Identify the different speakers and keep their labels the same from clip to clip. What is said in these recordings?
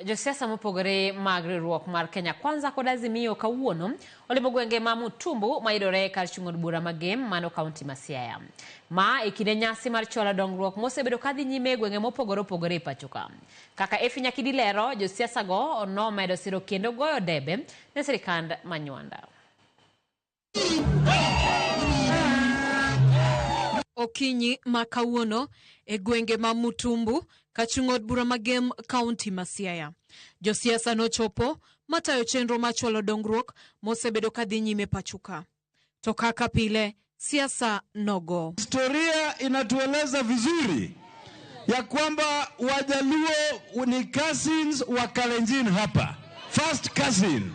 Speaker 1: Josiasa mopogore mag riwruok mar Kenya Kwanza kod Azimio kawuono olimo gwenge ma Mutumbu mayudore kar chung' od bura ma Gem mano kaunti ma Siaya. Ma e kinde nyasi mar chwalo dongruok mosebedo kadhi nyime e gwenge mopogore opogore e pachoka. Kaka Effie Nyakidi lero, josiasa go nomedo siro kendo goyo debe ne sirikand Manywanda.
Speaker 2: Okinyi ma kawuono e gwenge ma Mutumbu kachung' od bura ma Gem kaunti ma Siaya. Josiasa nochopo matayo chenro mar chwalo dongruok mosebedo kadhi nyime pachoka. To kaka pile, siasa nogo.
Speaker 3: Historia inatueleza vizuri ya kwamba Wajaluo ni cousins wa Kalenjin hapa. First cousin.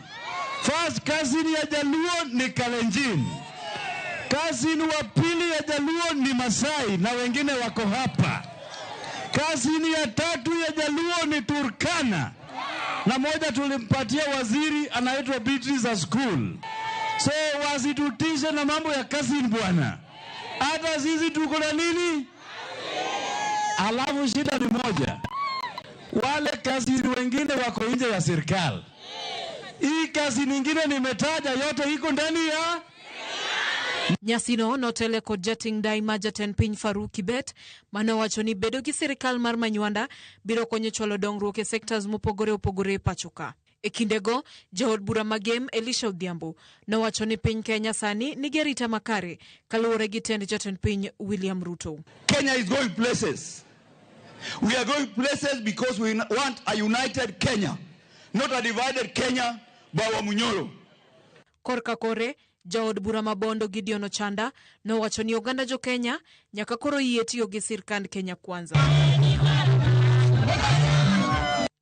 Speaker 3: First cousin ya Jaluo ni Kalenjin. Cousin wa pili ya Jaluo ni Masai na wengine wako hapa. Cousin ya tatu ya Jaluo ni Turkana na moja tulimpatia waziri anaitwa Beatrice School. So wasitutishe na mambo ya cousin bwana, hata sisi tuko na nini? Alafu shida ni moja, wale cousin wengine wako nje ya serikali. Hii kazi nyingine nimetaja yote iko ndani ya
Speaker 2: Nyasino notele kod jating' ndai ma jatend piny Farouk Kibet manowacho ni bedo gi sirikal mar Manywanda biro konyo chwalo dongruok e sectors mopogore opogore e pachoka. E kindego, jaod bura ma Gem Elisha Odhiambo nowacho ni piny Kenya sani nigi arita makare kaluwore gi tend jatend piny William Ruto.
Speaker 4: Kenya is going places. We are going places because we want a united Kenya, not a divided Kenya by Wamunyoro.
Speaker 2: Korka kore, jaod bura ma Bondo Gideon Ochanda nowacho ni oganda jo Kenya nyaka koro yie tiyo gi sirkand Kenya Kwanza.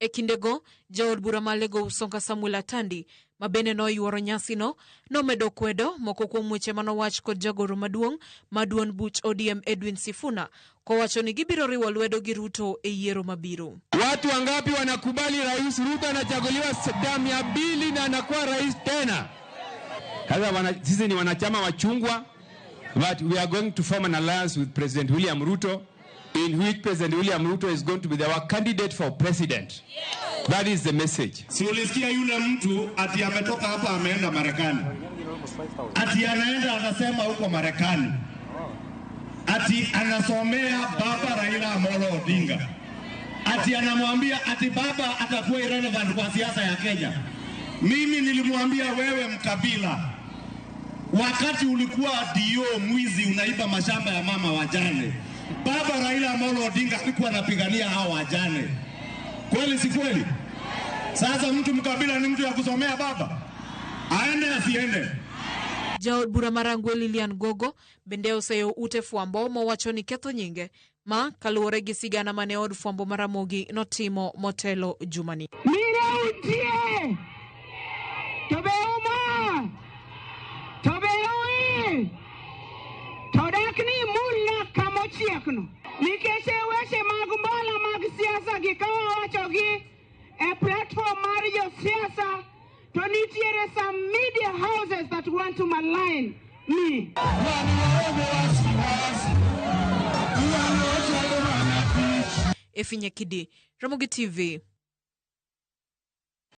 Speaker 2: E kindego, jaod bura ma Lego Usonga Samuel Atandi ma bende noyuoro nyasino nomedo kwedo moko kuom weche manowach kod jagoro maduong' ma duond buch ODM Edwin Sifuna kowacho ni gibiro riwo lwedo gi Ruto e yiero mabiro.
Speaker 3: Watu wangapi wanakubali Rais Ruto anachaguliwa damu ya pili na anakuwa rais tena? Sasa sisi ni wanachama wa chungwa, but we are going to form an alliance with President William Ruto in which President William Ruto is going to be our candidate for president. That is the message.
Speaker 5: Si ulisikia yule mtu ati ametoka hapa ameenda Marekani, ati anaenda anasema huko Marekani ati anasomea baba Raila Amolo Odinga, ati anamwambia ati baba atakuwa irrelevant kwa siasa ya Kenya. Mimi nilimwambia wewe mkabila, wakati ulikuwa dio mwizi unaiba mashamba ya mama wajane, baba Raila Amolo Odinga alikuwa anapigania hao wajane. Kweli si kweli? Sasa mtu mkabila ni mtu ya kusomea baba, aende asiende?
Speaker 2: Jaod bura ma Rangwe Lilian Gogo bende oseyo ute fwambo mowacho ni ketho nyinge ma kaluwore gi sigana mane od fwambo ma Ramogi notimo motelo jumani.
Speaker 6: Mine untie! To be umor! To be uil! To dak ni imulna kamochiekno. Nikech e weche mag mbola mag siasa gi ka wawachogi e platform mar josiasa to nitiere some media houses that want to malign me.
Speaker 2: Efinye Kidi, Ramogi TV.